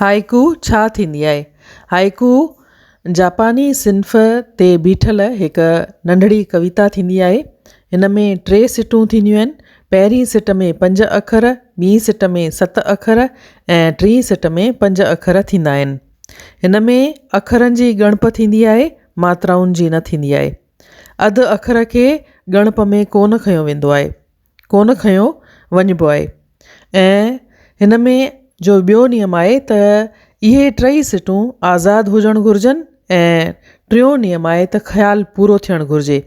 Haiku ڇا ٿيندي آهي؟ هائيڪو جاپاني صنف تي بيٺل هڪ ننڍڙي ڪويتا ٿيندي آهي. هن ۾ ٽي سٽون ٿينديون آهن. پهرين سٽ ۾ پنج اکر، ٻي سٽ ۾ ست اکر ۽ ٽين سٽ ۾ پنج اکر ٿيندا آهن. هن ۾ اکرن جي ڳڻپ ٿيندي آهي، ماترائن جي نه ٿيندي آهي. اڌ اکر کي ڳڻپ ۾ ڪونه کنيو ويندو آهي. ڪونه کنيو وڃبو آهي ۽ هن ۾ جو ٻيو نيم آهي ته اهي ٽئي سٽون آزاد هجڻ گهرجن ۽ ٽيون نيم آهي ته خيال پورو ٿيڻ گهرجي.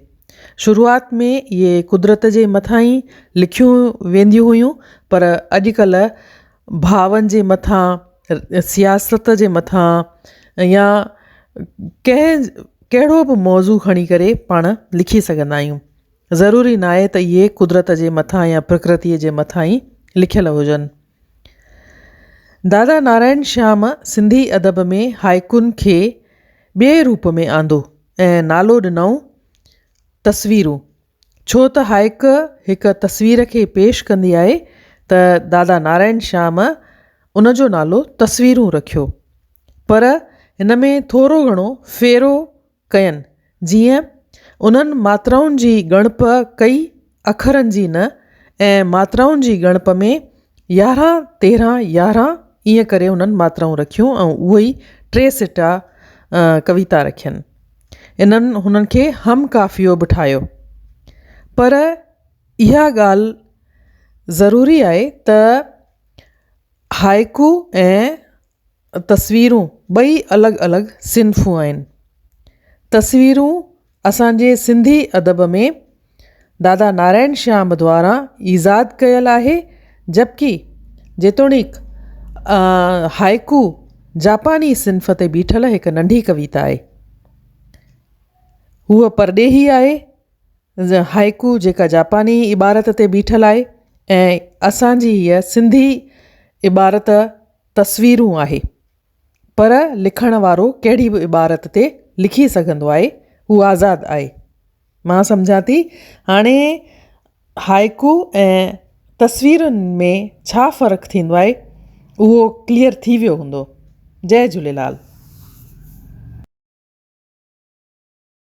شروعات ۾ اهي قدرت جي مٿان ئي لکيون وينديون هيون پر اڄڪلهه ڀاون جي مٿان سياست جي مٿان يا ڪنهن ڪهڙو به موضوع کڻي ڪري پاڻ لکي سگهندا آهيون. ضروري ناهي ته اهي قدرت جي مٿان يا پرڪرتيء جي مٿان ئي لکيل هجن. دادا نارائڻ شيام سنڌي ادب ۾ هائيڪن کي ٻئي روپ ۾ آندو ۽ نالو ڏنائون تصويرون. ڇو ته هائيڪ هڪ تصوير کي پيش ڪندي آهي ته دادا نارائڻ شيام ان جو نالو تصويرون رکيو. پر هن ۾ ٿورو گهڻو ڦيرو ڪين، جيئن انهن ماترائن جي ڳڻپ ڪئي اکرن جي نه ۽ ماترائن جي ڳڻپ ۾ 11 13 11 ائين ڪري انهن ماترائون رکيون ۽ اهو ئي ٽي سٽا ڪويتا رکين. انهن هنن کي هم قافيو به ٺاهيو. پر اها ڳالهه ضروري آهي ته هائيڪو ۽ تصويرون ٻئي الڳ الڳ صنفون آهن. تصويرون اسان جي سنڌي ادب ۾ دادا نارائڻ شيام دواران ايجاد ڪيل آهي جبڪه جيتوڻيڪ هائيڪو جاپاني صنف تي بيٺل هڪ ننڍي ڪويتا آهي. هوء پرڏيهي آهي. هائيڪو جيڪا جاپاني عبارت تي بيٺل آهي ۽ اسان جي هيء سنڌي عبارت تصويرون آهي پر لکڻ وارو ڪهڙي به عبارت تي لکي سگهندو آهي هو آزاد آهي مان سمجهان ٿي هاڻي هائيڪو ۽ تصويرن ۾ ڇا فرق ٿيندو آهي اهو ڪليئر ٿي ويو هوندو جئي جهوليلال.